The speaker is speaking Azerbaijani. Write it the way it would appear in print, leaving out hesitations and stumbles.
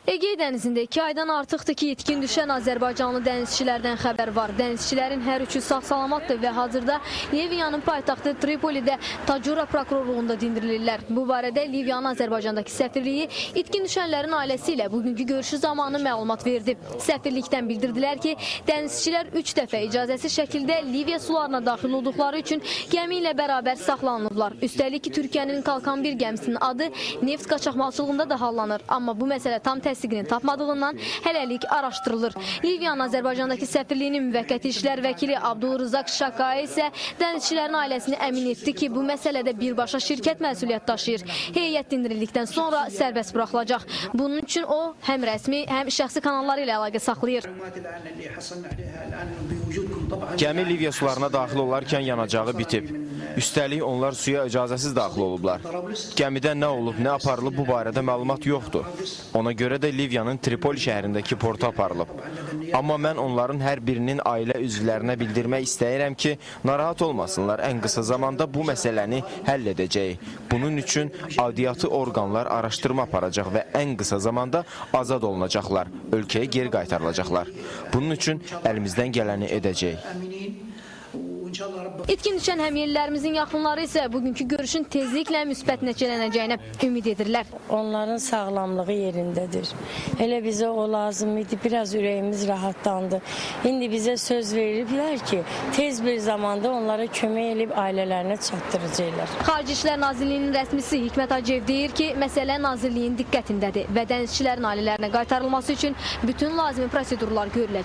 Egey dənizində 2 aydan artıqdır ki, itkin düşən azərbaycanlı dənizçilərdən xəbər var. Dənizçilərin hər üçü sağ-salamatdır və hazırda Liviyanın paytaxtı Tripolidə Tacura prokurorluğunda dindirilirlər. Bu barədə Liviyanın Azərbaycandakı səfirliyi itkin düşənlərin ailəsi ilə bugünkü görüşü zamanı məlumat verdi. Səfirlikdən bildirdilər ki, dənizçilər 3 dəfə icazəsiz şəkildə Liviya sularına daxil olduqları üçün gəmi ilə bərabər saxlanılıblar. Üstəlik Türkiyənin Kalkan 1 gəmisinin adı neft qaçaqmalçılığında da hallanır. Amma bu məsələ tam təsdiqini tapmadığından hələlik araşdırılır. Liviyanın Azərbaycandakı səfirliyinin müvəqqəti işlər vəkili Abdulrızaq Şakai isə dənizçilərin ailəsini əmin etdi ki, bu məsələdə birbaşa şirkət məsuliyyət daşıyır. Heyət dindirildikdən sonra sərbəst buraxılacaq. Bunun üçün o həm rəsmi, həm şəxsi kanalları ilə əlaqə saxlayır. Gəmi Liviya sularına daxil olarkən yanacağı bitib. Üstəlik onlar suya icazəsiz daxil olublar. Gəmidə nə olub, nə aparılıb bu barədə məlumat yoxdur. Ona görə də Liviyanın Tripoli şəhərindəki porta aparılıb. Amma mən onların hər birinin ailə üzvlərinə bildirmək istəyirəm ki, narahat olmasınlar. Ən qısa zamanda bu məsələni həll edəcəyik. Bunun üçün aidiyyatı orqanlar araşdırma aparacaq və ən qısa zamanda azad olunacaqlar, ölkəyə geri qaytarılacaqlar. Bunun üçün əlimizdən gələni edəcəyik. İtkin düşən həmyerlilərimizin yaxınları isə bugünkü görüşün tezliklə müsbət nəticələnəcəyinə ümid edirlər. Onların sağlamlığı yerindədir. Elə bizə o lazım idi. Biraz ürəyimiz rahatlandı. İndi bizə söz veriblər ki, tez bir zamanda onlara kömək elib ailələrinə çatdıracaqlar. Xarici İşlər Nazirliyinin rəsmisi Hikmət Hacıyev deyir ki, məsələ nazirliyin diqqətindədir və dənizçilərin ailələrinə qaytarılması üçün bütün lazımi prosedurlar görüləcək.